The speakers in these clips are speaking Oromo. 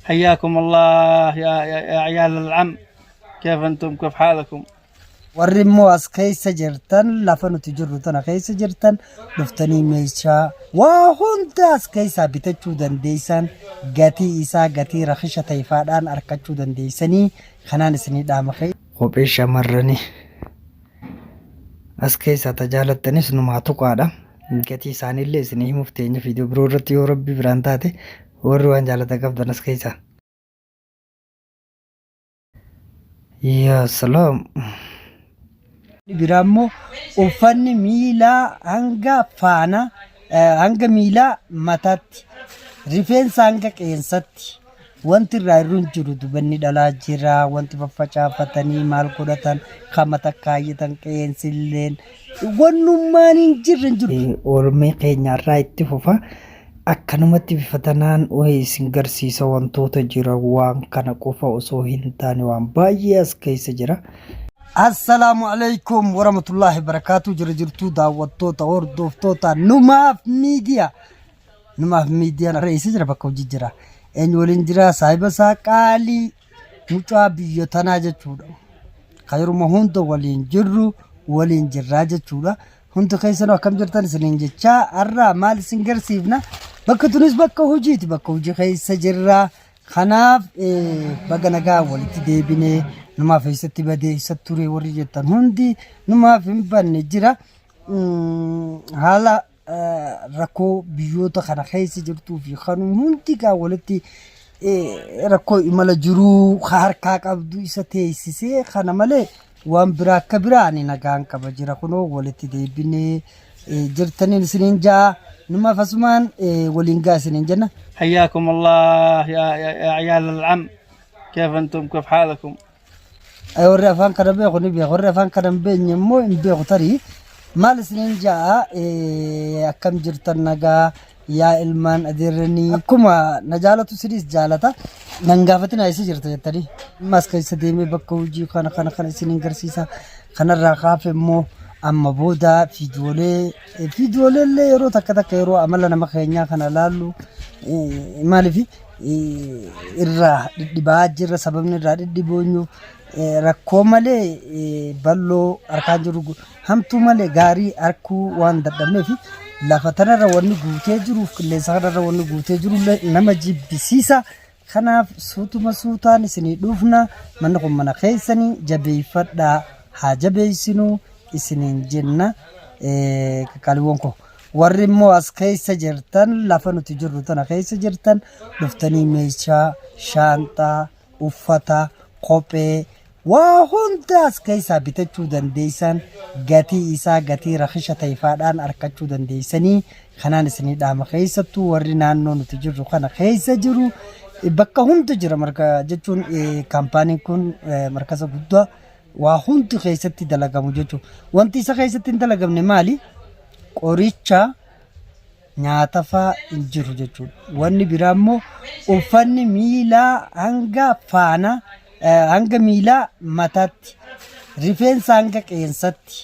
حياكم الله يا عيال العم، كيف انتم؟ كيف حالكم؟ Warri immoo as keessa jirtan, lafa nuti jirru tana keessa jirtan, dhuftanii meeshaa waa hunda as keessaa bitachuu dandeessan, gatii isaa gatii rakisha ta'efaadhaan argachuu dandeessanii, kanaan isinii dhaama. Kophee shamarranii as keessaa tajaalattanis numaa tuqaadha. Gatii isaaniillee isinii himuuf teenya viidiyoo biroo irratti yoo rabbi biraan taate. Warri waan jaalatan qabdan as keessaa. Yaa salaam. Biraa immoo uffanni miilaa hanga faana, hanga miilaa mataatti, rifeensa hanga qeensatti, wanti irraa irru hin jiru. Dubanni dhalaa jira, wanti faffacaafatanii maal godhatan, kan mata kaayyatan, qeensilleen wannummaan hin jirre hin jiru. Oolmee keenya irraa itti fufa. Akkanumatti bifa tanaan isin garsiisa wantoota jira. Waan kana qofa osoo hin taane waan baay'ee as keessa jira. Assalaamu alaikum warahmatullahi wabarakatuh. Jira jirtuu daawwattoota, hordoftoota Numaaf Miidiyaa. Numaaf Miidiyaan har'a eessa jira? Bakka hojii jira. Eenyu waliin jira? Saahiba isaa qaalii, mucaa biyya tanaa jechuudha. Kan yeruma hunda waliin jirru, waliin jirraa jechuudha. Hundi keessanuu akkam jirtan isiniin jechaa, har'a maal isin garsiifna? Bakka tunis bakka hojiiti, bakka hojii keessa jirra. Kanaaf baga nagaa walitti deebinee. Numaaf eessatti badee, eessatti ture warri jettan hundi, numaaf hin banne jira. Haala rakkoo biyyoota kana keessa jirtuu fi kan hundi gaa walitti rakkoo imala jiruu harkaa qabdu isa teessisee, kana malee waan biraa akka biraa ani nagaan qaba jira. Kunoo walitti deebinee jirtaniin isiniin ja'a, numaaf asumaan waliin gaa isiniin jenna. حياكم الله يا عيال العم، كيف انتم؟ كيف حالكم؟ Warri afaan kana beeku ni beeku, warri afaan kana hin beekne immoo hin beeku. Tarii maal isiniin ja'a, akkam jirtan, nagaa yaa ilmaan adeerranii? Akkuma na jaalatu sinis jaalata, nan gaafatina eessa jirta jettanii. Ammas keessa deemee bakka hojii kana kana kana isiniin garsiisa. Kanarraa kaafe immoo amma booda viidiyoolee illee yeroo takka takka, yeroo amala nama keenyaa kana laallu, maaliif irraa dhidhibaa jirra? Sababni irraa dhidhiboonyu rakkoo malee bal'oo harkaan jiru, hamtuu malee gaarii harkuu waan dadhabneef, lafa tanarra wanni guutee jiruuf, qilleensa kanarra wanni guutee jirullee nama jibbisiisa. Kanaaf suutuma suutaan isinii dhufna. Manni kun mana keessanii, jabeeffadhaa, haa jabeessinuu isiniin jenna, qaqqaaliiwwan koo. Warri immoo as keessa jirtan, lafa nuti jirru tana keessa jirtan, dhuftanii meeshaa, shaanxaa, uffata, kophee, waa hunda as keessaa bitachuu dandeessan, gatii isaa gatii rakisha ta'efaadhaan argachuu dandeessanii, kanaan isinii dhaama. Keessattuu warri naannoo nuti jirru kana keessa jiru, bakka hunda jira. Marka jechuun kaampaaniin kun markaza guddaa waa hundi keessatti dalagamu jechuudha. Wanti isa keessatti hin dalagamne maali? Qoricha, nyaata faa hin jiru jechuudha. Wanni biraa immoo uffanni miilaa hanga faana, hanga miilaa mataatti, rifeensa hanga qeensatti,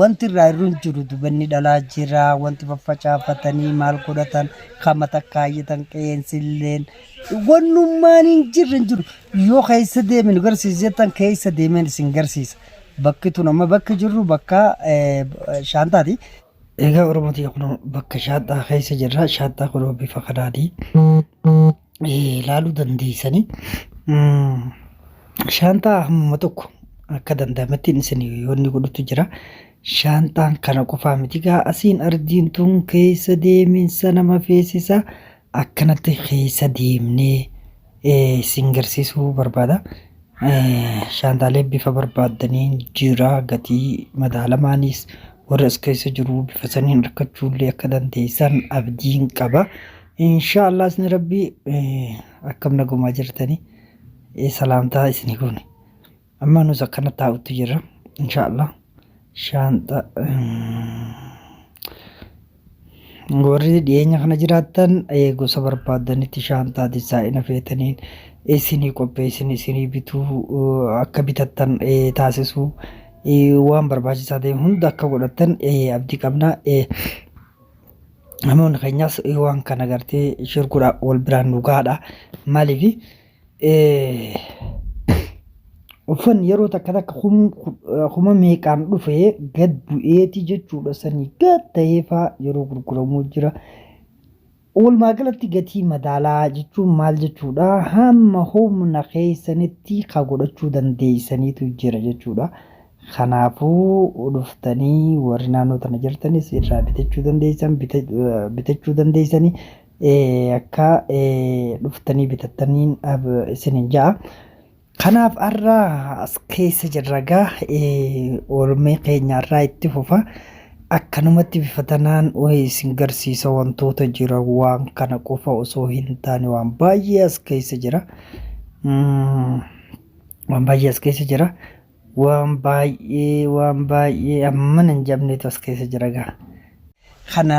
wanti irraa irru hin jiru. Dubanni dhalaa jira, wanti faffacaafatanii maal godhatan, kan mata kaayyatan, qeensilleen wannummaan hin jirre hin jiru. Yoo keessa deeme nu garsiisa jettan, keessa deemeen isin garsiisa. Bakki tun amma bakki jirru bakka shaantaati. Egaa Oromoo kun bakka shaanxaa keessa jirra. Shaanxaa kun bifa kanaanii ilaaluu dandeessanii. Shaanxaa hammuma tokko akka danda'ametti isin yoonni godhutu jira. Shaanxaan kana qofaa miti gaa, asiin ardiin tun keessa deeminsa nama feesisa. Akkanatti keessa deemnee isin garsiisuu barbaada. Shaanxaalee bifa barbaaddaniin jira, gatii madaalamaanis warri as keessa jiru bifa saniin argachuullee akka dandeessan abdiin qaba. Inshaallah isin rabbi akkam nagumaa jirtanii, salaamtaa isinii goone. Amma nus akkana taa'utti jirra. Inshaallah shaanxa warri dhiyeenya kana jiraattan gosa barbaadanitti shaanxaa dizaayina feetaniin isinii qopheessin, isinii bituu, akka bitattan taasisuu, waan barbaachisaa ta'e hunda akka godhattan abdii qabna. Namoonni keenyas waan kana gartee share godhaa wal biraan nu gahaadha. Maaliif uffanni yeroo takka takka kuma meeqaan dhufe gad bu'eeti jechuudha sanii gad ta'ee faa yeroo gurguramuu jira. Walumaa galatti gatii madaalaa jechuun maal jechuudha? Hamma humna keessanitti ka godhachuu dandeessaniitu jira jechuudha. Kanaafuu dhuftanii warri naannoo tana jirtanis irraa bitachuu dandeessan bitachuu dandeessanii akka dhuftanii bitattaniin isinin ja'a. Kanaaf har'a as keessa jirra gaa oolmee keenya har'aa itti fufa. Akkanumatti bifa tanaan isin garsiisa wantoota jira waan kana qofa osoo hin taane waan baay'ee as keessa jira. Waan baay'ee as keessa jira. Waan baay'ee waan baay'ee ammana hin jabneetu as keessa jira gaa. Kana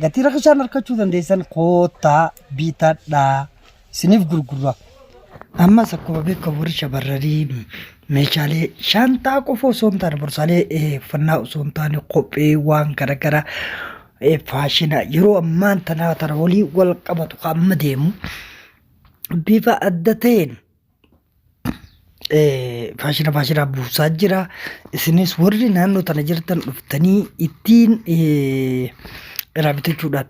gatii rakisaan argachuu dandeessan koottaa bitadhaa isiniif gurgurra. Ammas akkuma beekamu warri shamarranii meeshaalee shaanxaa qofa osoo hin taane borsaalee uffannaa osoo hin taane kophee waan garaagaraa faashina yeroo ammaan tanaa tana walii wal qabatu kan amma deemu bifa adda ta'een faashina faashinaa buusaa jira. Isinis warri naannoo tana jirtan dhuftanii ittiin irraa bitachuudhaan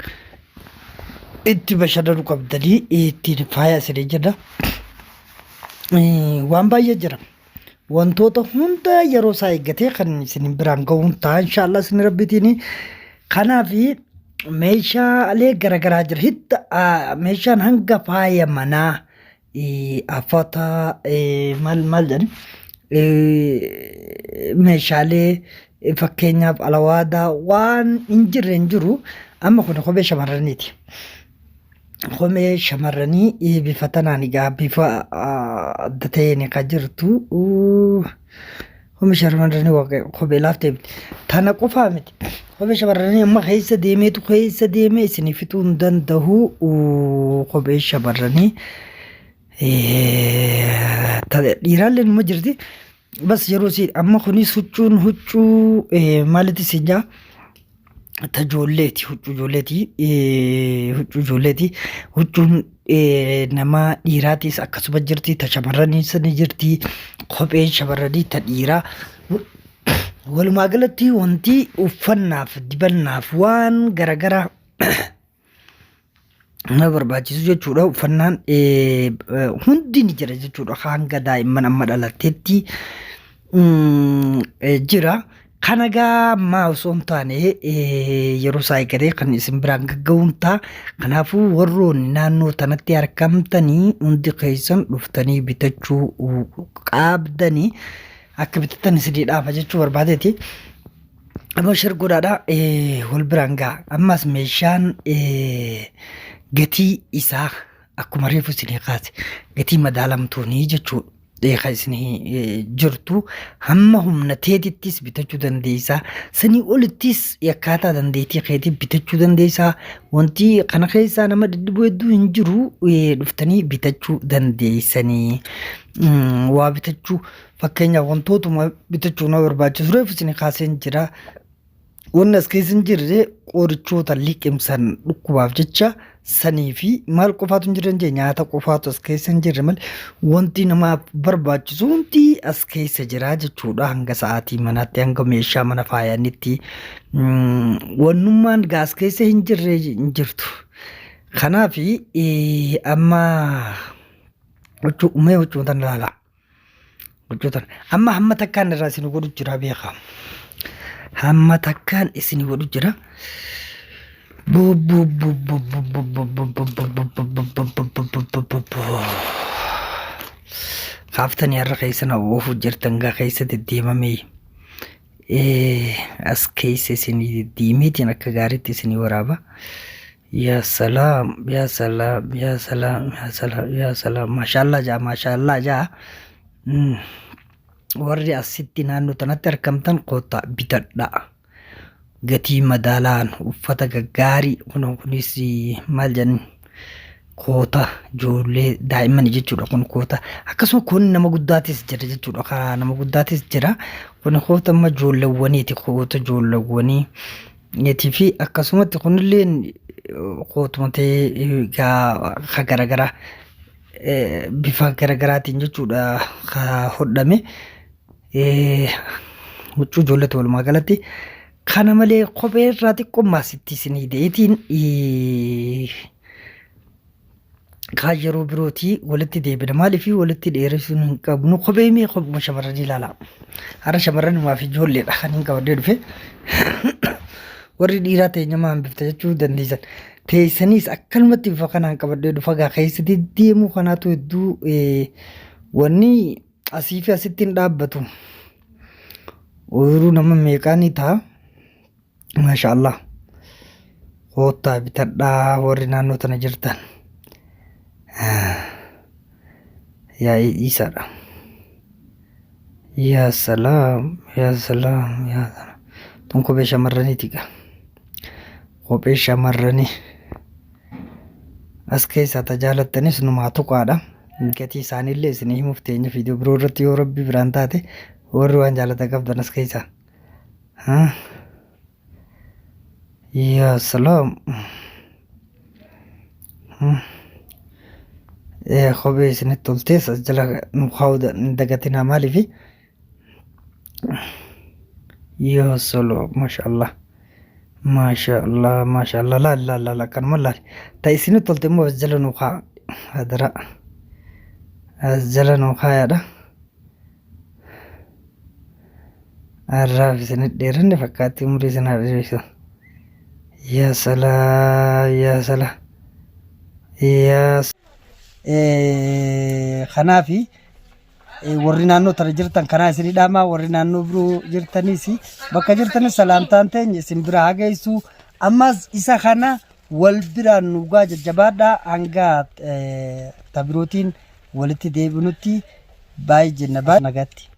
itti bashannanuu qabdanii ittiin faaya isinii jenna. Waan baay'ee jira. Wantoota hunda yeroo isaa eeggatee kan isin biraan gahuun ta'a inshaallah isin rabbitiin. Kanaaf meeshaalee garaagaraa jira. Hidda meeshaan hanga faaya manaa afata maal maal jedhani meeshaalee fakkeenyaaf alawaadaa waan hin jirre hin jiru amma kun kophee shamarraniiti. Kophee shamarranii bifa tanaan egaa bifa adda ta'een kan jirtu Kophee shamarranii kophee laaftee miti. Tana qofaa miti. Kophee shamarranii amma keessa deemeetu keessa deemee isinii fixuu hin danda'u. Kophee shamarranii dhiiraallee numa jirti. Bas yeroo si amma kunis huccuun huccuu maalitti si jaa ta ijoolleeti huccuu ijoolleeti huccuu ijoolleeti huccuun nama dhiiraatis akkasuma jirti ta shamarraniis ni jirti kopheen shamarranii ta dhiiraa walumaa galatti wanti uffannaaf dibannaaf waan garagaraa nama barbaachisu jechuudha. Uffannaan hundi ni jira jechuudha. Hanga daa'imman amma dhalattetti jira. Kana gaa ammaa osoo hin taane yeroo isaa eegatee kan isin biraan gagga'uun ta'a. Kanaafuu warroonni naannoo tanatti argamtanii hundi keessan dhuftanii bitachuu qabdanii akka bitattan isinii dhaama jechuu barbaadeeti. Amma shir godhaadha wal biraan ga'a. Ammas meeshaan gatii isaa akkuma reefu isinii kaase gatii madaalamtuunii jechuudha. Kan isinii jirtu hamma humna teetittis bitachuu dandeessaa. Sanii olittis akkaataa dandeettii keetii bitachuu dandeessaa. Wanti kana keessaa nama dhidhibu hedduu hin jiru dhuftanii bitachuu dandeessanii. Waa bitachuu Fakkeenyaaf wantootuma bitachuu nama barbaachisu reefu isin kaaseen jira. Wanni as keessa hin jirre qorichoota liqimsan dhukkubaaf jecha sanii fi maal qofaatu hin jirre hin jee nyaata qofaatu as keessa hin jirre malee wanti namaaf barbaachisu hundi as keessa jira jechuudha. Hanga sa'aatii manaatti hanga meeshaa mana faayanitti wannummaan gaa as keessa hin jirre hin jirtu. Kanaaf amma huccuu mee huccuu tan ilaalaa. Huccuu tana. Amma hamma takkaan irraa isin godhu jira beekaa. Hamma takkaan isin godhu jira. Kaaftanii har'a keessa na oofu jirtan gaa keessa deddeemamee. As keessa isin deddeemeetiin akka gaariitti isin waraaba. Yaa salaam yaa salaam yaa salaam yaa salaam yaa salaam maashaallaa jaa maashaallaa jaa warri asitti naannoo tanatti argamtan koottaa bitadhaa gatii madaalaan uffata gaggaarii kun kunis maal jedhan koota ijoollee daa'immanii jechuudha kun koota akkasuma kun nama guddaatis jira jechuudha kaa nama guddaatis jira kun koota amma ijoolleewwaniiti koota ijoolleewwanii. Neetii fi akkasumatti kunilleen kootuma ta'ee gaa ka garagaraa bifa garagaraatiin jechuudha ka hodhame. Huccuu ijoolleeti walumaa galatti. Kana malee kophee irraa xiqqummaa sitti isinii deetiin kaan yeroo birootii walitti deebina. Maaliif walitti dheeressuun hin qabnu. Kophee mee kophuma shamarranii ilaala. Har'a shamarranumaa fi ijoolleedha kan hin qabadhee dhufe. Warri dhiiraa teenya maa hambifta jechuu dandeessan. Teessaniis akkanumatti bifa kanaan qabadhee dhufa gaa keessa deddeemuu kanaatu hedduu wanni asii fi asitti hin dhaabbatu. Ooyiruu nama meeqaa ni ta'a. Maasha Allah. Koottaa bitadhaa warri naannoo tana jirtan. Yaa'ii dhiisaadha. Yaa salaam, yaa salaam, yaa salaam. Tun kophee shamarraniiti gaa. Kophee shamarranii. As keessaa ta jaalattanis numaa tuqaadha. Gatii isaaniillee isinii himuuf teenya viidiyoo biroo irratti yoo rabbi biraan taate warri waan jaalatan qabdan as keessaa. Ha? Yaa salaam. Kophee isinitti toltees as jala nu kaa'uu hin dagatinaa maaliifi? Yaa salaam maashaallah. Maashaallah maashaallah laal laal laal akkanuma laal. Ta isinitti tolte immoo as jala nu kaa'a. Hadara. As jala nu kaayaadha. Arraaf isinit dheeranne fakkaatti umrii isin haa dheeressu. Yaa salaa yaa salaa yaa Kanaafi warri naannoo tana jirtan kanaa isinii dhaamaa warri naannoo biroo jirtanis bakka jirtanis salaamtaan teenya isin bira haa geessu. Ammas isa kana wal biraan nuugaa jajjabaadhaa hanga ta birootiin walitti deebinutti baay'ee jenna baay'ee nagaatti.